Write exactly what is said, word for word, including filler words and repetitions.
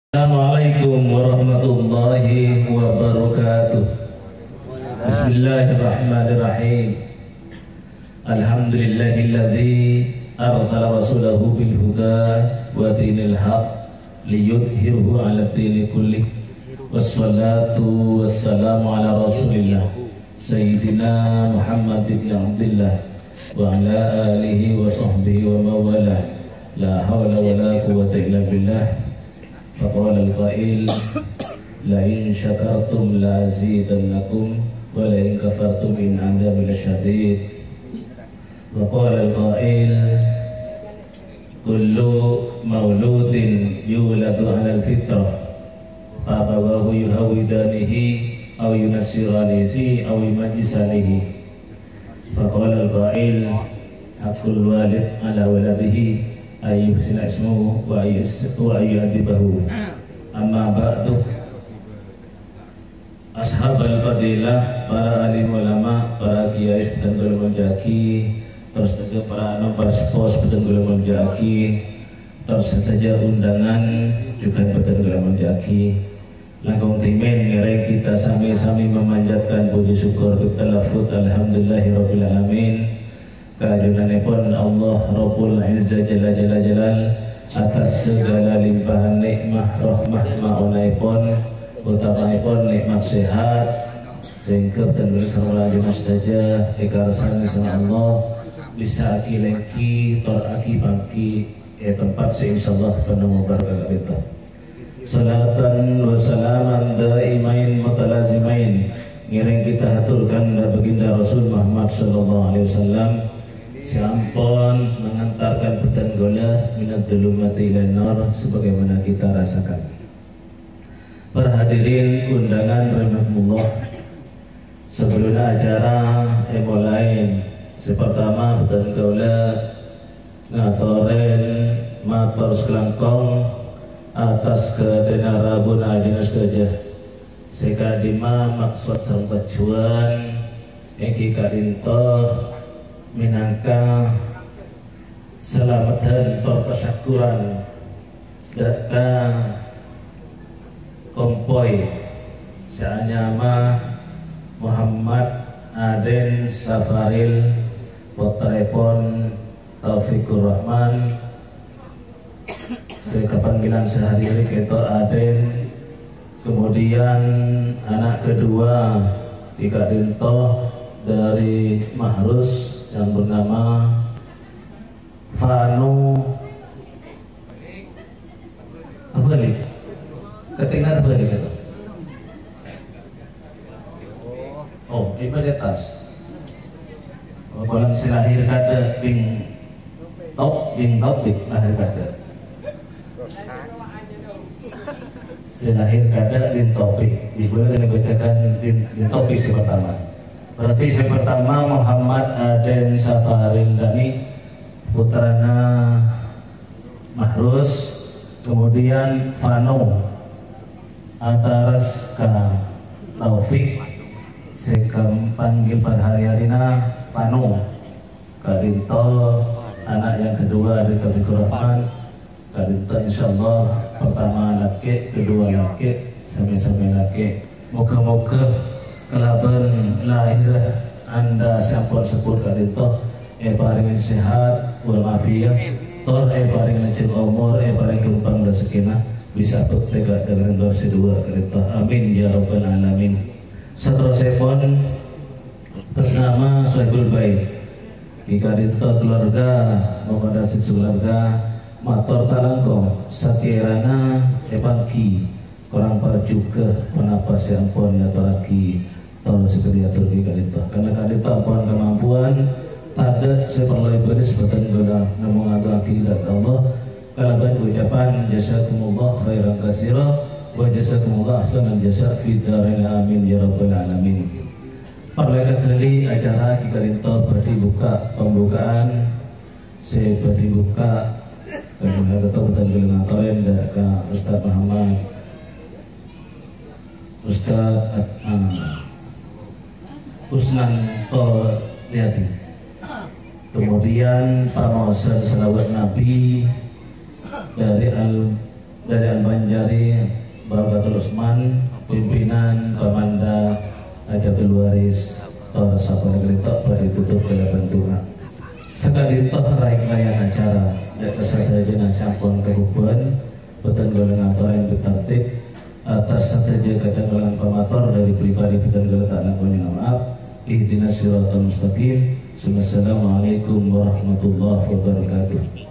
Assalamualaikum warahmatullahi wabarakatuh. Bismillahirrahmanirrahim. Alhamdulillahilladzi arsala rasulahu bil huda wa dinil haq liyudhhirahu 'alad dini kullih. Wassalatu wassalamu ala Rasulillah Sayyidina Muhammad ibn Abdillah wa ala alihi wa sahbihi wa mawalah. La haula wa la quwwata illa billah. Faqala al-qail, "La in syakartum la azidannakum, wa la in kafartum in adzabi lasyadid." Wa qala al-qail, "Kullu mauludin yuladu 'alal fitrah, fa abawahu yuhawwidanihi aw yunassiranihi aw yumajjisanihi." Faqala al-qail, "Haqqul walid 'ala waladihi an yuhsina ismahu wa an yus-, wa an yu'addibahu." Amma ba'du. Ashabal fadilah, para alim ulama, para kiai sè bhâdhân kaulâ molja'aghi, tor sadhâjâ para anom, para seppo sè bhâdhân kaulâ molja'aghi, tor sadhâjâ undangan jhughân bhâdhân kaulâ molja'aghi. Langkong dhimèn ngèrèng kita sami-sami memanjatkan puji syukur, kita lafud alhamdulillahirabbil alamin. Ka junanèpon Allah Rabbul Izzah Jalla Jalla Jalal, atas segala limpahan nikmat rahmat ma'onaèpon, utamaèpon nikmat sehat, sehingga bhâdhân kaulâ sareng ajunan sadhâjâ èkarsana sareng Allah, bisa aghi-lèngghi, tor aghi-pangghi è tempat sè insyaallah penuh barokah ka'dinto. Shalatan wa salaman daimain mutalazimain. Ngèrèng kita haturkan ka Baginda Rasul Muhammad sallallahu alaihi wasallam, sè ampon mengantarkan bhâdhân kaulâ minadz dzulumati ilan nur, sebagaimana kita rasakan. Para hadirin undangan rahimakumullah, sebelumnya acara èmolaè, sè pertama bhâdhân kaulâ ngatorè mator sakalangkong atas kadhâna rabuna ajunan sadhâjâ. Sè ka'dimma maksod sareng tojjhuwân èngghi ka'dinto mènangka salameddhân tor tasakkuran dâ' ka kompoy sè anyama Muhammad Aden Safaril, pottraèpon Taufikur Rahman, sè kapanggilan sehari-hari kèto Aden. Kemudian anak kedua di ka'dinto dari Mahrus yang bernama Fanu. Apa nih? Ketinggalan apa nih, kata? Oh, ini di atas. Oh, kalau sè lahir kada bing top, bing top, bing lahir kada. Sè lahir kada bing topik. Ibu boleh bacakan bing, bing topik sè pertama. Berarti sè pertama Muhammad Aden Safaril Dani, putrana Mahrus, kemudian Fano, atarès ka Taufik, sè kapanggil padâ hari-harina Fano. Ka'dinto anak yang kedua dari Taufikur Rahman, ka'dinto insyaallah pertama lakè', kedua lakè', samè-samè lakè'. Moga-moga kalabân lahir anda sè ampon sebbhut ka'dinto èparèngè sehat wal afiat, tor èparèngè lanjhâng omor, èparèngè ghâmpang rejekkèna, bisa bhâkti ka dhâlem sè duwâ' ka'dinto. Amin ya rabbal alamin. Saterrossèpon, atas nama Sohibul Bait, ka'dinto keluarga Muhammad Rasid Sularga, mator talangkong sakèrana èpangghi korang parjhughâ ponapa sè ampon èatorraghi tor sè bhâdhi èatorraghi ka'dinto. Karna ka'dinto ampon kamampuan, tadâ' sè parlo èbâlâs bhâdhân kaulâ namong atorraghi dâ' Allah kalabân ucapan jazakumullah khairan katsira wa jazakumullah ahsanal jaza fid darain amin ya rabbal alamin. Parlè kaghâli acara ka'dinto bhâdhi bukka' pembukaan sè bhâdhi bukka', ka'dinto bhâdhân kaulâ ngatorè dâ' ka Ustaz Muhammad, Ustaz, ah, Usnan Toryadi. Kemudian pamaosan shalawat Nabi dari Al Dâri Al Manjari, Bapak Usman, pimpinan Pamanda Ajabil Waris, tor sapanèka ta' bâdhi tutup kalabân du'a. Saka'dinto rèng-raya'an acara, dâ' ka sadhâjâna sè ampon kabhubhân, bhâdhân kaulâ ngatorè bi' tartib. Atas sadhâjâ kadhâng kalangan pamator dâri pribadi bhâdhân kaulâ ta' langkong nyo'ona ma'af. Ihdinas siratal mustaqim. Assalamualaikum warahmatullahi wabarakatuh.